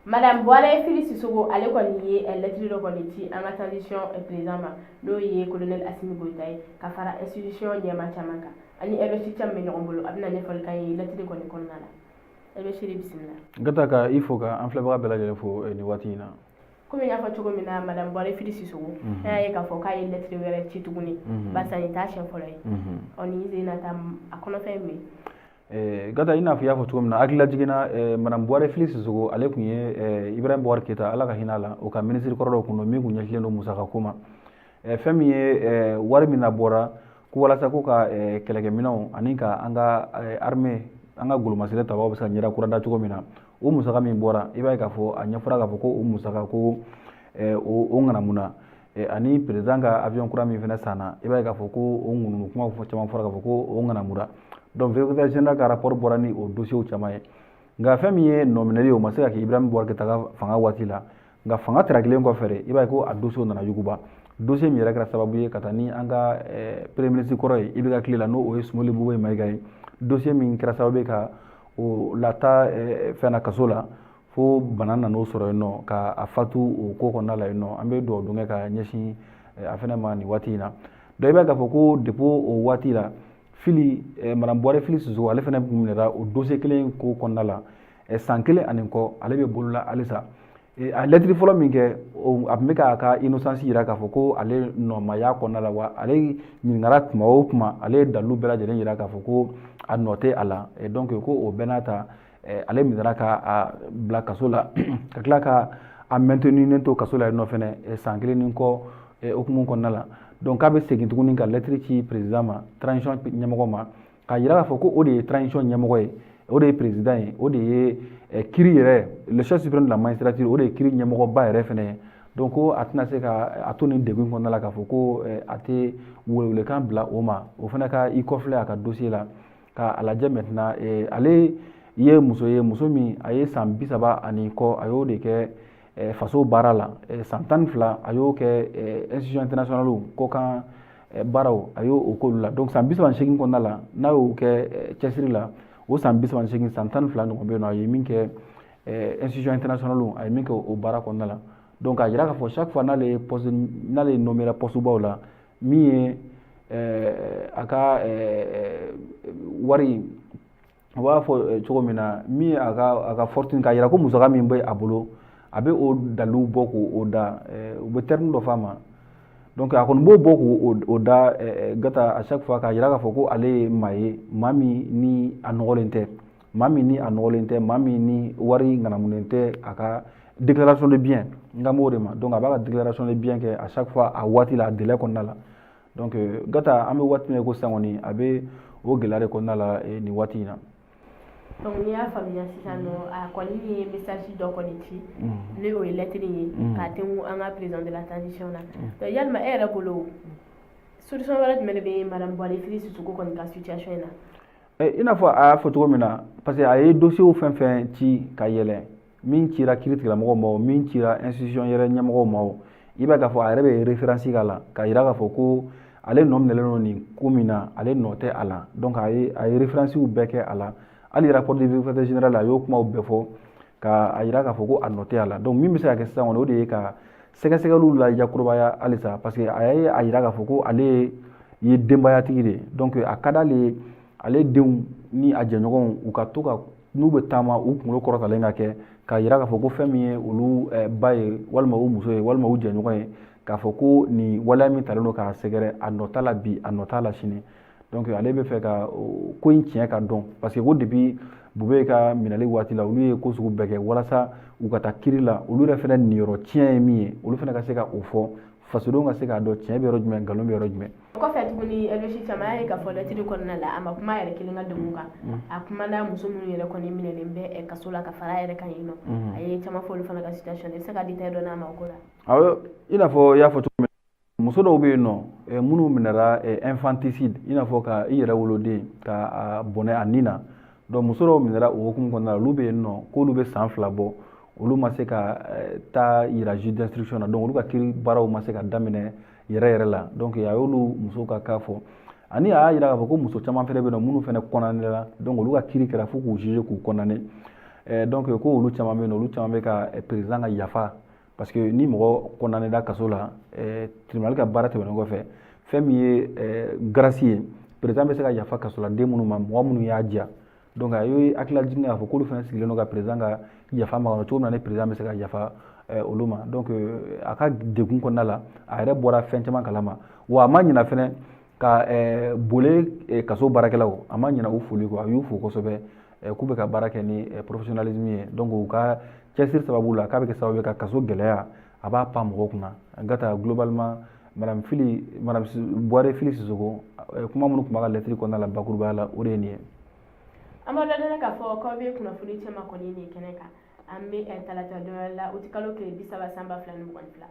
Madame Bouaré Fily Sissoko, ale kɔni ye lettre dɔ kɔni ci an ka transition président ma, n'o ye colonel Assimi Goïta ye, ka fara institution ɲɛmaa caman kan. Ani RFI caman bɛ ɲɔgɔn bolo, a bɛna ɲɛfɔli k'an ye lettre kɔni kɔnɔna la. RFI, bisimila. N ka taa ka i fo, ka an filɛbaga bɛɛ lajɛlen fo nin waati in na. Komi n y'a fɔ cogo min na, madame Bouaré Fily Sissoko, an y'a ye k'a fɔ k'a ye lettre wɛrɛ ci tuguni, barisa nin t'a siɲɛ fɔlɔ ye. Ɔ, nin sen na ta, a kɔnɔfɛn ye mun ye? Gata, i n'a fɔ i y'a fɔ cogo min na, hakili lajiginna, madame Bouaré Fily Sissoko, ale tun ye Ibrahim Boubacar Keïta, Ala ka hinɛ a la, o ka minisiri kɔrɔ dɔ kun don min kun ɲɛsinnen don musaka ko ma. Fɛn min ye wari min na bɔra ko walasa ko ka kɛlɛkɛminɛnw ani ka an ka armée, an ka golomasiri tabaw bɛ se ka ɲɛda kura da cogo min na, o musaka min bɔra, i b'a ye k'a fɔ a ɲɛfɔra k'a fɔ ko o musaka ko o ŋanamuna, ani président ka avion kura min fana sanna, i b'a ye k'a fɔ ko o ŋununu kuma caman fɔra k'a fɔ ko o ŋanamura. Donc vérificateur général ka rapport bɔra ni o dossier caman ye. Nka fɛn min ye nɔminɛli ye, o ma se ka kɛ Ibrahim Boubacar Keïta ka fanga waati la. Nka fanga tarakilen kɔfɛ de, i b'a ye ko a dossier nana yuguba. Dossier min yɛrɛ kɛra sababu ye ka taa ni an ka premier ministre kɔrɔ ye IBK tile la, n'o o ye Soumeylou Boubèye Maïga ye, dossier min kɛra sababu ye ka o lata fɛn na kaso la, fo bana nan'o sɔrɔ yen nɔ ka a fatu o ko kɔnɔna la yen nɔ. An bɛ dugawu don kɛ ka ɲɛsin a fɛnɛ ma nin waati in na. Donc i b'a ye k'a fɔ ko depuis o waati la, Fily, madame Bouaré Fily Sissoko, ale fɛnɛ kun minɛra o dossier kelen ko kɔnɔna la san kelen ani kɔ, ale bɛ bolola halisa. A lettre fɔlɔ min kɛ, a tun bɛ k'a ka innocence yira k'a fɔ ko ale nɔ ma y'a kɔnɔna la. Wa ale ɲininkara tuma o tuma, ale ye dalilu bɛɛ lajɛlen yira k'a fɔ ko a nɔ tɛ a la. Donc ko o bɛɛ n'a ta, ale minɛra ka a bila kaso la, ka tila ka a maintenu to kaso la yen nɔ fɛnɛ san kelen ni kɔ hukumu kɔnɔna la. Donc k'a bɛ segin tuguni ka lettre ci président ma, transition ɲɛmɔgɔ ma, k'a yira k'a fɔ ko o de ye transition ɲɛmɔgɔ ye, o de ye président ye, o de ye kiiri yɛrɛ, le chef suprême de la magistrature, o de ye kiiri ɲɛmɔgɔba yɛrɛ fɛnɛ ye. Donc ko a tɛna se ka a to nin degun kɔnɔna la k'a fɔ ko a tɛ welewelekan bila o ma, o fana ka i kɔfilɛ a ka dossier la ka a lajɛ. Maintenant, ale ye muso ye, muso min a ye san 30 ani kɔ, a y'o de kɛ faso baara la. San 12 a y'o kɛ institution internationale kɔkan baaraw, a y'o o k'olu la. Donc san 38 kɔnɔna la, n'a y'o kɛ cɛsiri la, o san 38, san 12 ɲɔgɔn bɛ yen nɔ, a ye min kɛ institution internationale, a ye min kɛ o baara kɔnɔna la. Donc a yira k'a fɔ chaque fois n'ale ye poste, n'ale nommé poste baw la, min ye a ka wari, u b'a fɔ cogo min na, min ye a ka fortune, k'a yira ko musaka min bɛ a bolo, a bɛ o dalilu bɔ k'o da. U bɛ terme dɔ f'a ma. Donc a kɔni b'o bɔ k'o da gata à chaque fois, k'a yira k'a fɔ ko ale ye maa ye, maa min ni a nɔgɔlen tɛ, maa min ni a nɔgɔlen tɛ, maa min ni wari ŋanamunen tɛ, a ka déclaration de bien, n kan b'o de ma. Donc a b'a ka déclaration de bien kɛ à chaque fois a waati la, a délai kɔnɔna la. Donc gata, an bɛ waati min na ko sisan kɔni, a bɛ o gɛlɛya de kɔnɔna la nin waati in na. Donc n'i y'a faamuya sisan nɔ, a kɔni ye message dɔ kɔni ci, ni o ye lettre ye k'a tengu an ka président de la transition na. Donc yalima e yɛrɛ bolo, solution wɛrɛ jumɛn de bɛ madame Bouaré Fily Sissoko kɔni ka situation in na? I n'a fɔ a y'a fɔ cogo min na, parce que a ye dossier fɛn fɛn ci ka yɛlɛ, min cira kiiri tigilamɔgɔw ma o, min cira institution yɛrɛ ɲɛmɔgɔw ma o, i b'a ye k'a fɔ a yɛrɛ bɛ référence k'a la k'a yira k'a fɔ ko ale nɔ minɛlen don nin ko min na, ale nɔ tɛ a la. Donc a ye référence bɛɛ kɛ a la. Hali rapport de vérificateur général, a y'o kumaw bɛɛ fɔ ka a yira k'a fɔ ko a nɔ tɛ a la. Donc min bɛ se ka kɛ sisan kɔni, o de ye ka sɛgɛsɛgɛliw la yakurubaya halisa, parce que a ye a yira k'a fɔ ko ale ye denbayatigi de ye. Donc a ka d'ale ye, ale denw ni a jɛɲɔgɔnw, u ka to ka n'u bɛ taama, u kunkolo kɔrɔtalen ka kɛ k'a yira k'a fɔ ko fɛn min ye olu ba ye, walima u muso ye, walima u jɛɲɔgɔn ye, k'a fɔ ko nin waleya min talen don k'a sɛgɛrɛ, a nɔ t'a la bi, a nɔ t'a la sini. Donc ale bɛ fɛ ka ko in tiɲɛ ka dɔn, parce que ko depuis Boubèye ka minɛli waati la, olu ye ko sugu bɛɛ kɛ walasa u ka taa kiiri la, olu yɛrɛ fɛnɛ niyɔrɔ tiɲɛ ye min ye, olu fana ka se ka o fɔ, fasodenw ka se k'a dɔn tiɲɛ bɛ yɔrɔ jumɛn, nkalon bɛ yɔrɔ jumɛn. O kɔfɛ tuguni, Elbachir caman y'a ye k'a fɔ lettre kɔnɔna la, a ma kuma yɛrɛ kelen ka degun kan, a kumana muso minnu yɛrɛ kɔni minɛlen bɛ kaso la ka fara a yɛrɛ kan yen nɔ, a ye caman fɔ olu fana ka situation na. I bɛ se ka détail dɔ d'a ma o ko la? Awɔ, i n'a fɔ i y'a fɔ cogo min, muso dɔw bɛ yen nɔ minnu minɛra infanticide, i n'a fɔ ka i yɛrɛ woloden ka a bɔnɛ a nin na. Donc muso dɔw minɛra o hukumu kɔnɔna la, olu bɛ yen nɔ k'olu bɛ san 2 bɔ, olu ma se ka taa yira juge d'instruction na. Donc olu ka kiiri baaraw ma se ka daminɛ yɛrɛ yɛrɛ la. Donc a y'olu musow ka cas fɔ, ani a y'a yira k'a fɔ ko muso caman fɛnɛ bɛ yen nɔ minnu fɛnɛ condamné la. Donc olu ka kiiri kɛra fo k'u juger, k'u condamné. Donc ko olu caman bɛ yen nɔ, olu caman bɛ ka président ka yafa, parce que ni mɔgɔ condamné da kaso la, tribunal ka baara tɛmɛnen kɔfɛ, fɛn min ye grâce ye, président bɛ se ka yafa kasoladen minnu ma, mɔgɔ minnu y'a diya. Donc a ye hakilila jigin k'a fɔ k'olu fana sigilen don ka président ka yafa makɔnɔ cogo min na ni président bɛ se ka yafa olu ma. Donc a ka degun kɔnɔna la, a yɛrɛ bɔra fɛn caman kalama. Wa a ma ɲina fɛnɛ ka bole kaso baarakɛlaw, a ma ɲina u foli kɔ, a y'u fo kosɛbɛ k'u bɛ ka baara kɛ ni professionnalisme ye. Donc u ka cɛsiri sababu la, k'a bɛ kɛ sababu ye ka kaso gɛlɛya a b'a pan mɔgɔw kunna. Gata, globalement, madame Fili, madame Buware Fili Sisoko, kuma minnu tun b'a ka lettre kɔnɔna la, bakurubaya la, o de ye nin ye. An b'a ladɔnniya k'a fɔ k'aw bɛ kunnafoni cɛma kɔni nin kɛnɛ kan. An bɛ talata don la, utikalo tile 30 san 2022.